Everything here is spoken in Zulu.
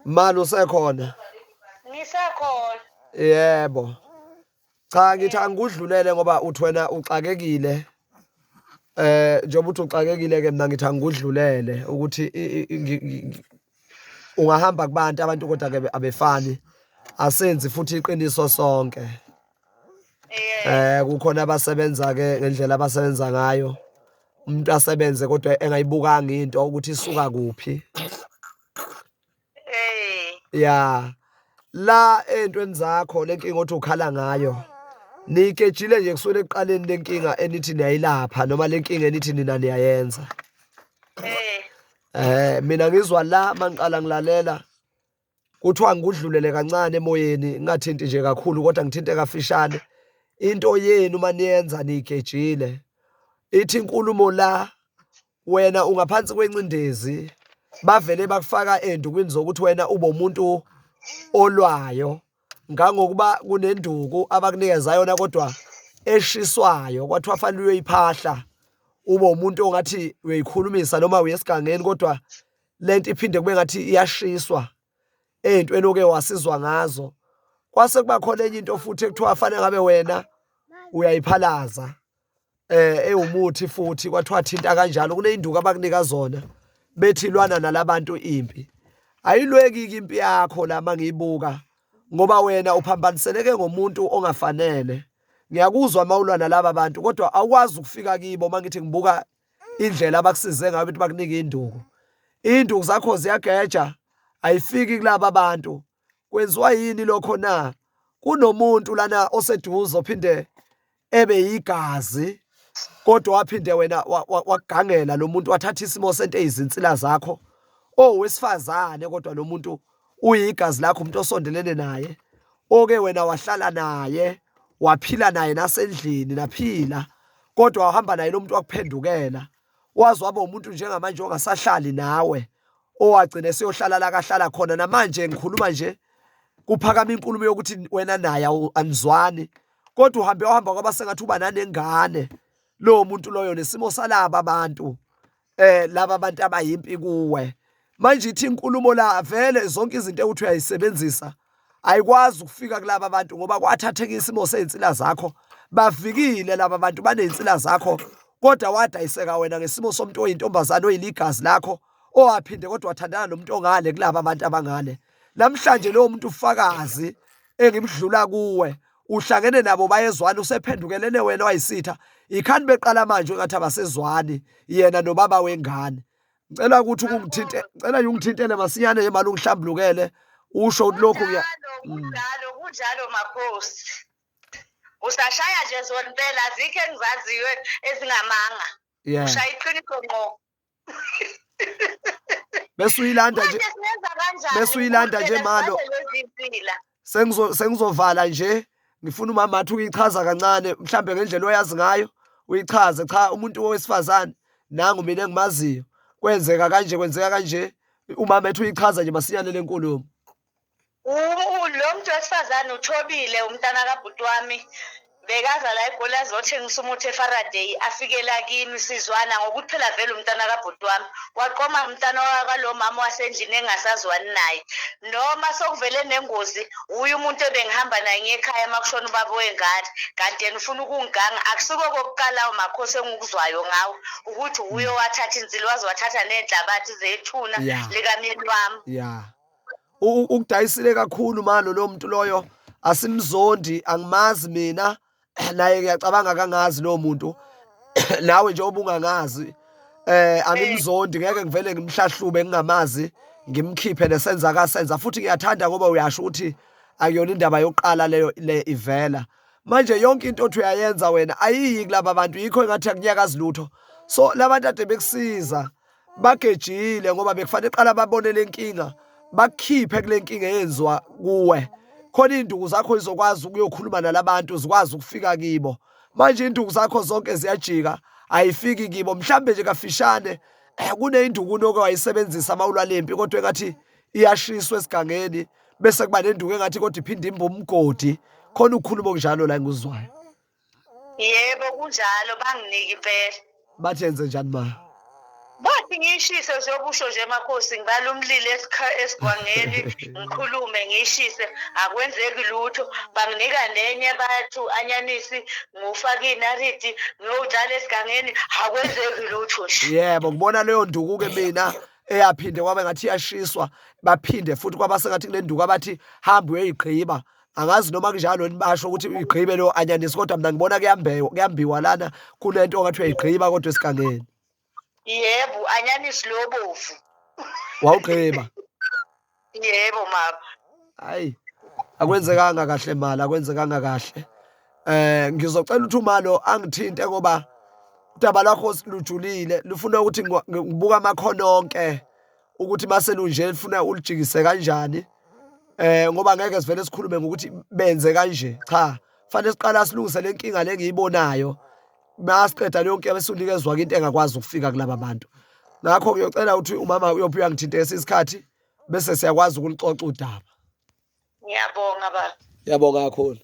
Mali usekhona? Ngisekhona. Yebo. Cha ngithi angikudlulele ngoba uthi wena uxakekile. Njengoba uthi uxakekile ke mina ngithi angikudlulele ukuthi ungahamba kubantu abantu kodwa ke abefani. Asenzi futhi iqiniso sonke. Kukhona abasebenza ke ngendlela abasebenza ngayo. Umuntu asebenze kodwa engayibukanga into ukuthi isuka kuphi. Ya. La ey'ntweni zakho le nkinga othi ukhala ngayo niyigejile nje kusukela ekuqaleni le nkinga enithi niyayilapha noma le nkinga enithi nina niyayenza. Mina ngizwa la mangiqala ngilalela kuthiwa ngikudlulele kancane emoyeni ngingathinti nje kakhulu kodwa ngithinte kafishane. Into yenu uma niyenza niyigejile. Ithi inkulumo la wena ungaphansi kwencindezi bavele bakufaka endukwini zokuthi wena ube umuntu olwayo ngangokuba kunenduku abakunikeza yona kodwa eshiswayo kwathiwa fanele uyoyiphahla ube umuntu ongathi uyoyikhulumisa noma uye esigangeni kodwa lento iphinde kube ngathi iyashiswa ey'ntweni oke wasizwa ngazo. Kwase kuba khona enye into futhi ekuthiwa fanele ngabe wena uyayiphalaza ewumuthi futhi kwathiwa thinta kanjalo kuney'nduku abakunika zona bethi lwana nalabantu impi. Ayilweki-ke impi yakho la mangiyibuka ngoba wena uphambaniseleke ngomuntu ongafanele. Ngiyakuzwa uma ulwa nalaba bantu kodwa awukwazi ukufika kibo uma ngithi ngibuka indlela abakusize ngayo ukuthi bakunike induku. Iy'nduku zakho ziyageja ayifiki kulaba bantu. Kwenziwa yini lokho na? Kunomuntu lana oseduze ophinde ebe yigazi kodwa waphinde wena wakugangela lo muntu wathatha isimo sento eyizinsila zakho owesifazane kodwa lo muntu uyigazi lakho umuntu osondelene naye oke wena wahlala naye waphila naye nasendlini naphila kodwa wahamba naye lo muntu wakuphendukela waze waba umuntu njengamanje ongasahlali nawe owagcina eseyohlala la kahlala khona namanje ngikhuluma nje kuphakama inkulumo yokuthi wena naye anizwani kodwa uhambe wahamba kwaba sengathi uba nanengane lowo muntu loyo nesimo salaba abantu laba abantu abayimpi kuwe manje ithi inkulumo la vele zonke izinto ekuthi uyayisebenzisa ayikwazi ukufika kulaba bantu ngoba kwathatheka isimo sezinsila zakho bavikile laba bantu banezinsila zakho kodwa wadayiseka wena ngesimo somuntu oyintombazane oyiligazi lakho owaphinde kodwa wathandana nomuntu ongale kulaba abantu abangale namhlanje lowo muntu ufakazi engimdlula kuwe uhlangene nabo bayezwana usephendukelene wena wayisitha ikhani beqala manje engathi abasezwani yena nobaba wengane ngicela ukuthi ukungithinte ngicela ungithintele masinyane nje mali ungihlambulukele usho ukuthi lokhu kuya kunjalo kunjalo makhosi usashaya nje zona impela azikho engizaziyo ezingamanga ushaya iqiniso ngqo. Bese uyilanda nje bese uyilanda nje malo sengizo sengizovala nje ngifuna umama athi uyichaza kancane mhlambe ngendlela oyazi ngayo uyichaze cha umuntu wesifazane nangu mina engimaziyo kwenzeka kanje kwenzeka kanje umama ethi uyichaza nje masinyane lenkulumo. Lo muntu wesifazane uthobile umntana kabhuti wami bekaza la eGoli azothengisa umuthi eFaraday afikela kimi sizwana ngokuthi phela vele umntana kabhuti wami waqoma umntana wakalo mama wasendlini engasazwani naye noma sokuvele nengozi uye umuntu ebengihamba naye ngekhaya uma kushona ubaba wengane kanti yena ufuna ukungiganga akusiko kokuqala makhosi engikuzwayo ngawo ukuthi uye owathatha insili waze wathatha ney'nhlabathi zethuna likamyeni wami. Yeah. Ukudayisile kakhulu malo lo muntu loyo asimzondi angimazi mina naye ngiyacabanga kangazi lowo muntu nawe njengoba ungangazi angimzondi ngeke ngivele ngimhlahlube ngingamazi ngimkhiphe nesenza kasenza futhi ngiyathanda ngoba uyasho ukuthi akuyona indaba yokuqala leyo le ivela manje yonke into othi uyayenza wena ayiyi kulaba bantu yikho engathi akunyakazi lutho so labantu ade bekusiza bagejile ngoba bekufanele qala babone lenkinga bakukhiphe kule nkinga eyenziwa kuwe khona iy'nduku zakho izokwazi ukuyokhuluma nalabantu zikwazi ukufika kibo manje iy'nduku zakho zonke ziyajika ayifiki kibo mhlambe nje kafishane kuneyinduku unoke wayisebenzisa uma ulwa lempi kodwa engathi iyashiswa esigangeni bese kuba nenduku engathi kodwa iphinde imbe umgodi khona ukukhuluma okunjalo la engikuzwayo. Yebo kunjalo banginika impela. Bathi yenze njani ma? Bathi Ngiyishise njengoba nje makhosi, ngibala umlilo esigwangeni, ngikhulume ngiyishise, akwenzeki lutho. Banginika nenye bathi anyanisi, ngiwufake inariti, ngiyowutshala esigangeni, akwenzeki lutho nje. Yebo, ngibona leyo nduku-ke mina eyaphinde kwaba ngathi iyashiswa, baphinde futhi kwaba sengathi kunenduku abathi hamba uyoyigqiba. Angazi noma kunjalo yini, basho ukuthi uyigqibe leyo anyanisi, kodwa mina ngibona kuyambewa, kuyambiwa lana, kunento ongathi uyayigqiba kodwa esigangeni. Yebo, anyanisi lobovu. Wawugqiba? Yebo mama. Hayi, akwenzekanga kahle mali, akwenzekanga kahle. Ngizocela ukuthi umalo angithinte ngoba udaba lwakho lujulile, lufuna ukuthi ngibuka amakhono onke ukuthi mase lunje lufuna ulijikise kanjani. Ngoba ngeke sivele sikhulume ngokuthi benze kanje. Cha, fanele siqala silungise le nkinga le engiyibonayo. Masiqeda leyo nkinga bese unikezwa-ke into engakwazi ukufika kulaba bantu. Ngakho ngiyocela ukuthi umama uyophi uyangithinta isikhathi bese siyakwazi ukulixoxa udaba. Ngiyabonga baba. Ngiyabonga kakhulu.